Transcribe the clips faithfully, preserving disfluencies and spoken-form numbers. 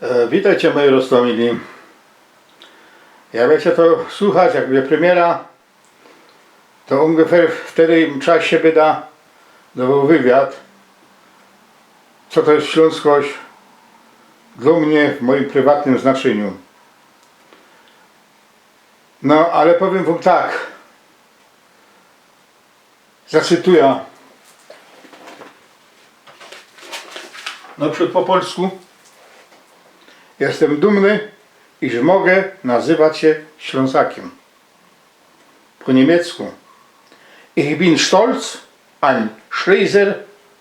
E, witejcie, moji roztōmili. Jak bydzie to słuchać, jak bydzie premiera, to ungefähr w tyjym czasie byda dowoł wywiad, co to je ślōnskość dlō mie w mojim prywatnym znaczyniu. No, ale powiym wōm tak. Zacytuja. Na przikłod po polsku. Jestem dumny, iż mogę nazywać się Ślązakiem. Po niemiecku: Ich bin stolz, ein Schlesier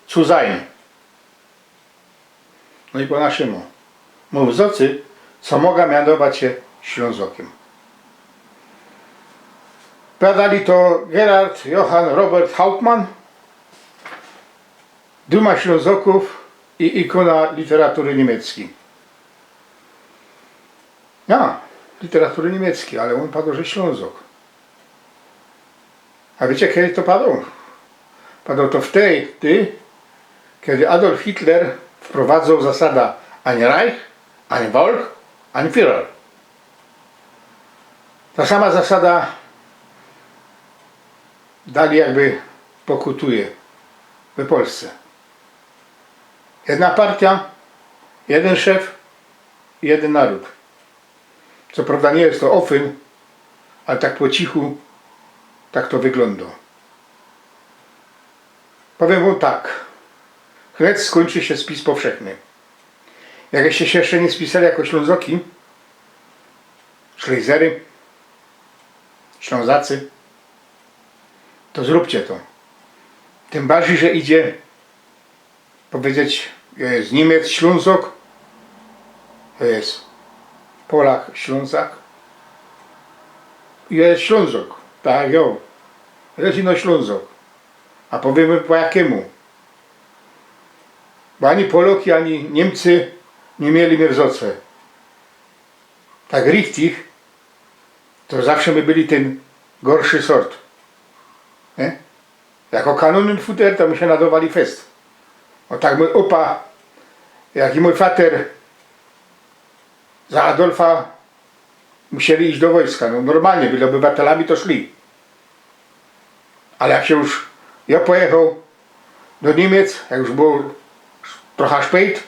zu sein. No i po naszymu. Mōm zocy, co moga mianować sie Ślōnzokiym. Padali to Gerhard Johann Robert Hauptmann, duma Ślōnzokōw i ikōna literatury niymieckij. A, literatury niymieckij, ale ôn padoł, że Ślōnzok. A wiycie, kedy to padoł? Padoł to wtedy, kedy Adolf Hitler wprowadzoł zasada: ein Reich, ein Volk, ein Führer. Ta sama zasada dali jakby pokutuje w Polsce. Jedna partyjo, jedyn szef, jedyn nōrōd. Co prawda niy ma to ofyn, ale tak po cichu tak to wyglōndo. Powiym wōm tak. Wnet skōńczy sie spis powszechny. Jakbyście sie jeszcze niy spisali jako Ślōnzoki, Szlejzery, Ślōnzacy, to zrōbcie to. Tym bardzij, że idzie powiedzieć, jo je Niymiec Ślōnzok, jo je Polak Ślōnzak, jo je Ślōnzok, tak, jo, jo je ino Ślōnzok. A powiymy po jakimu. Bo ani Poloki, ani Niymcy niy mieli mie w zoce. Tak richtig, to zawsze my byli tyn gorszy sort. Niy? Jako kanōnfuter to my sie nadowali fest. O tak mōj ôpa, jak i mōj fater za Adolfa musieli iś do wojska. No normalnie, byli ôbywatelami, to szli. Ale jak sie już, jo pojechoł do Niymiec, jak już było trocha szpejt,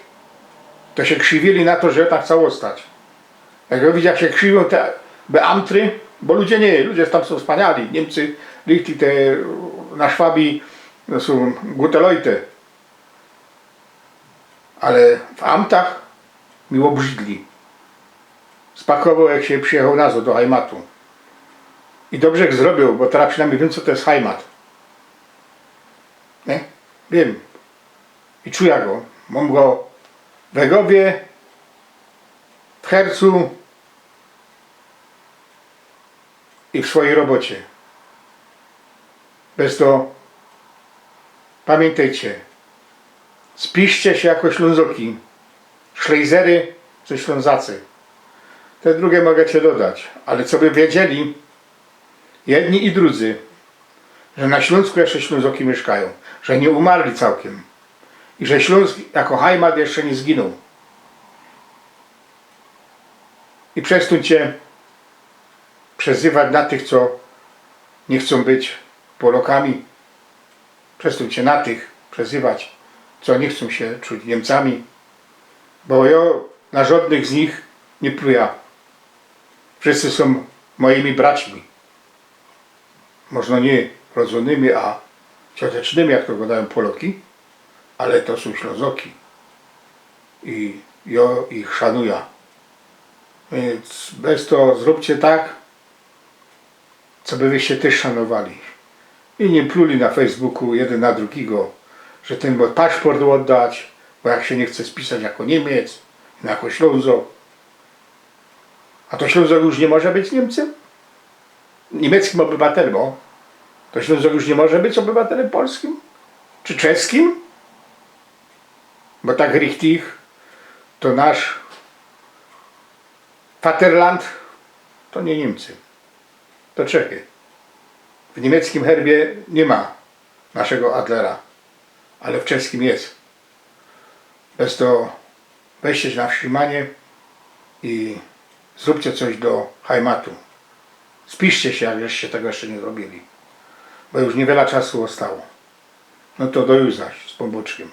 to sie krziwili na to, że jo tak chcioł ôstać. Jak jo widział, jak sie krziwiōm te beamtry, bo ludzie niy, ludzie tam sōm wspaniali, Niymcy, richtig te na Szwabii, to sōm gute Leute. Ale w amtach mi ôbrzidli. Spakowoł, jak sie przijechoł nazod do Heimatu. I dobrze zrobiōł, bo teroz przinajmnij wiym, co to je Heimat. Niy? Wiym. I czuja go. Mōm go we gowie, w hercu i w swojij robocie. Bez to pamiyntejcie, spiszcie sie jako Ślōnzoki, Szlejzery czy Ślōnzacy. Te drugie moga sie dodać, ale co by wiedzieli jedni i drudzy, że na Ślōnsku jeszcze Ślōnzoki miyszkajōm, że niy umarli cołkiym i że Ślōnsk jako Heimat jeszcze niy zginōł. I przestōńcie przezywać na tych, co niy chcōm być Polokami. Przestōńcie na tych przezywać, co niy chcōm sie czuć Niymcami. Bo jo na żodnych z nich niy pluja. Wszyscy sōm mojimi braćmi. Może niy rodzōnymi, a ciotecznymi, jak to godajōm Poloki, ale to sōm Ślōnzoki. I jo ich szanuja. Wiync bez to zrōbcie tak, co by wy sie tyż szanowali. I niy pluli na Facebooku jedyn na drugigo, że tyn mo paszport ôddać, bo jak sie niy chce spisać jako Niymiec, no jako Ślōnzok. A to Ślōnzok już niy może być Niymcym? Niymieckim ôbywatelym, ô. To Ślōnzok już niy może być ôbywatelym polskim? Czy czeskim? Bo tak richtig, to nasz Vaterland to niy Niymcy. To Czechy. W niymieckim herbie niy ma naszego Adlera, ale w czeskim je. Bez to weźcie sie na wstrzimanie, i zrōbcie coś do hajmatu. Spiszcie sie, jak żeście tego jeszcze niy zrobiyli, bo już niywiela czasu ôstało. No to do juzaś z Pōnbōczkiym.